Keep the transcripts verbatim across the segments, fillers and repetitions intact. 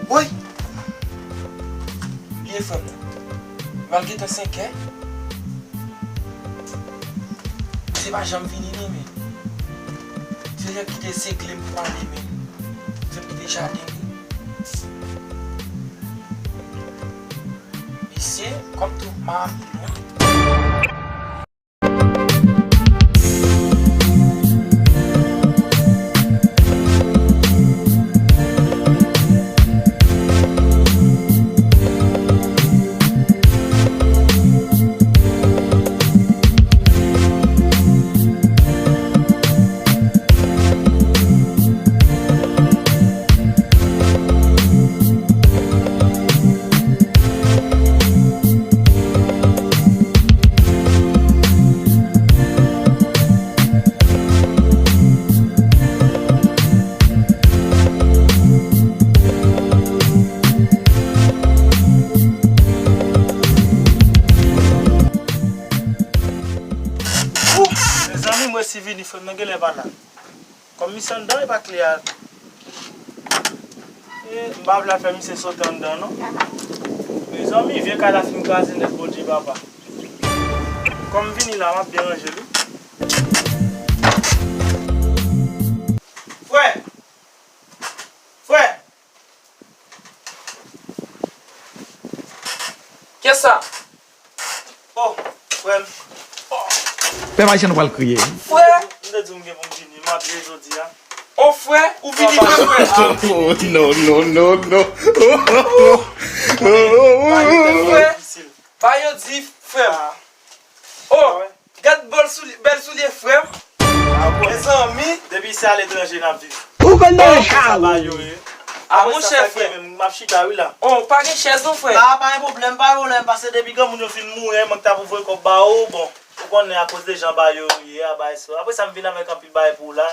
Woy! M bliye frè m nan. Malgre tan senkè, misye pa janm vini non, men. Se jan kite segle m pou ale, men. Se kite jaden wi. Mesye, kòm tou m pa anpil non. Mezanmi, m resi vini, frè m nan genlè pa la. Kòm misye anndan, e pa kle a. E, m pa vle al fè misye sote anndan, non. Mezanmi, vye kay la fin kraze nèt, Bondye papa. Kòm m vini la, m ap byen ranje l, wi. Frè! Frè! Kiyès sa? Oh, frè m. Oh. Pè Mayichèn ou pral kriye. Frè! M te di w m gen pou m vini, m ap ye jodi a. Oh, frè, ou vini vre, frè? Ah, m vini. Oh, non, non, non, non. Frè, ba yo di, frè m. Ah. Oh, ah, wè. Gad bèl soulye, bèl soulye, frè m. Ah, bon. Mezanmi. Depi se aletranje n ap viv. Ou konn deja. Sa ba yo ye. Ah, monchè, frè m, m ap chita, wi, la. Oh, pa gen chèz, non, frè. Ah, pa gen pwoblèm, pa gen pwoblèm, paske depi granmoun yo fin mouri, mwen k t ap voye kòb ba ou, bon, ou konnen akoz de jan ba yo ye a, bagay sa. Apre sa, m vin avèk anpil bagay pou ou la.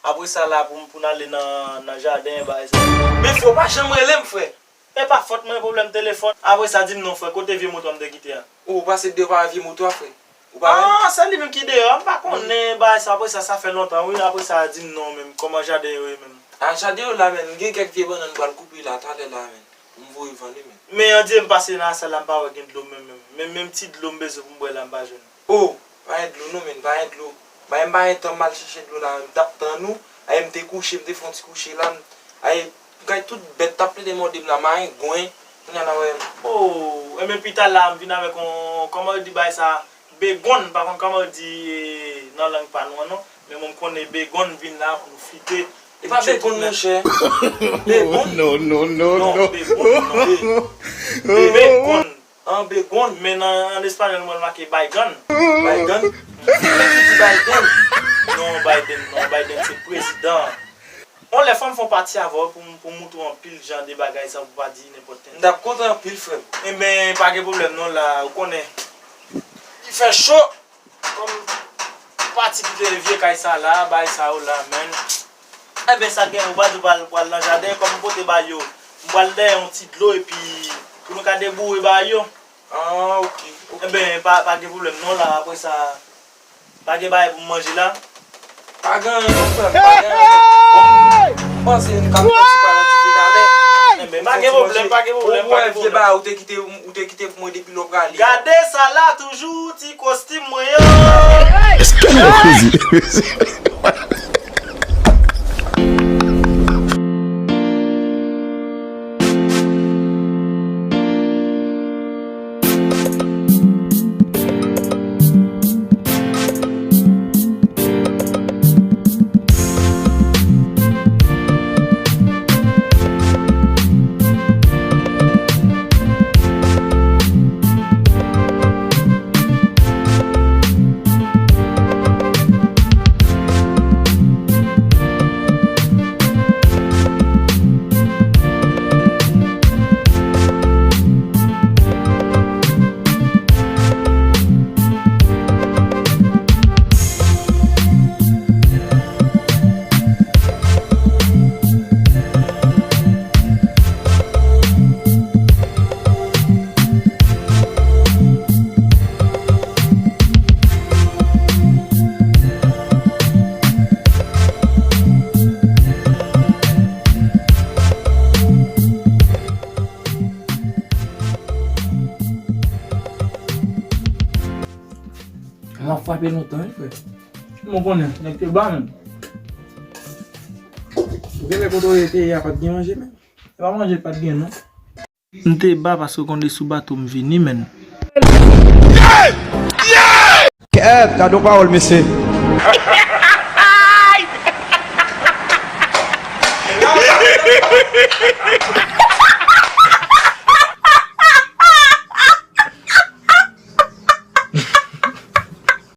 Apre sa, la, pou, pou n ale nan, nan jaden, bagay sa. Men frè, ou pa janm rele m, frè. E pa fòt mwen, pwoblèm telefòn. Apre sa, di m non, frè, kote vye moto a m te kite a? Ou pase deyò pa vye moto a, frè? Ou pa wè? Ah, se li menm ki deyò a, m pa konnen bagay sa. Apre sa, sa fè lontan, wi. Apre sa, di m non, menm, kòman jaden yo ye menm? Ah, jaden yo la, menm, m gen kèk vye bannann m pral koupe la, talè la, menm, pou m voye vann li, menm. Men, andye m pase nan sal la, m pa wè gen dlo menm, menm. Menm, menm ti dlo m bezwen pou m bwè la, m pa jwenn. Oh, pa gen dlo non, menm, pa gen dlo. Bay m pa gen tan m al chèche dlo la, m t ap tann ou. Ay, m te kouche, m te fè yon ti kouche la. Ay, m kay tout bèt t ap plede mòde m la, marengwen. Kounye a n a wè m. Oh, enben pita la, m vin avèk yon, kòman yo di bagay sa? Begonn, m pa konn kòman yo di, eh, nan lang pa nou an, non. Men mwen m konnen begonn vin la pou nou fite. E pa begonn, monchè. Begonn? Non, non, non, non. Begonn, non. Be-, begonn. An begonn, men nan, an espanyòl, mwen make baygann. Baygann? Ou di Biden? Non, Biden, non, Biden se prezidan. On lè fò m fè yon pati avè w pou m, pou m moutre w anpil jan de bagay sa pou w pa di nenpòt tenten. M t ap kontan anpil, frè m. Enben, pa gen pwoblèm non la, ou konnen. Li fè cho. Kòm pati kite vye kay sa la, bay sa yo la, menn. Enben, sa gen, ou pa di w pral, pral nan jaden, kòm m pote bay yo. M pral dèyè yon ti dlo epi pou nou ka deboure bay yo. Ah, ok, ok. Enben, pa, pa gen pwoblèm non la, apre sa, pa gen bagay pou m manje la. Pa gen anyen non, frè m, pa gen anyen non. Bon, m panse n ka fè ti pale ti talè. Enben, pa gen pwoblèm, pa gen pwoblèm, pa gen pwoblèm. Ou te kite, ou te kite pou mwen depi lè w prale. Gade sa la, toujou ti kostim mwen yo. Est-ce que le crazy? Frape lontan, wi, frè. Mwen konnen, nèg te ba menm. Ou gen lè kote w te ye a pa t gen manje menm. E pa manje l pa t gen, non. M te ba paske w konn de sou bato m vini, menn. Kèt, gade yon pawòl, mesye.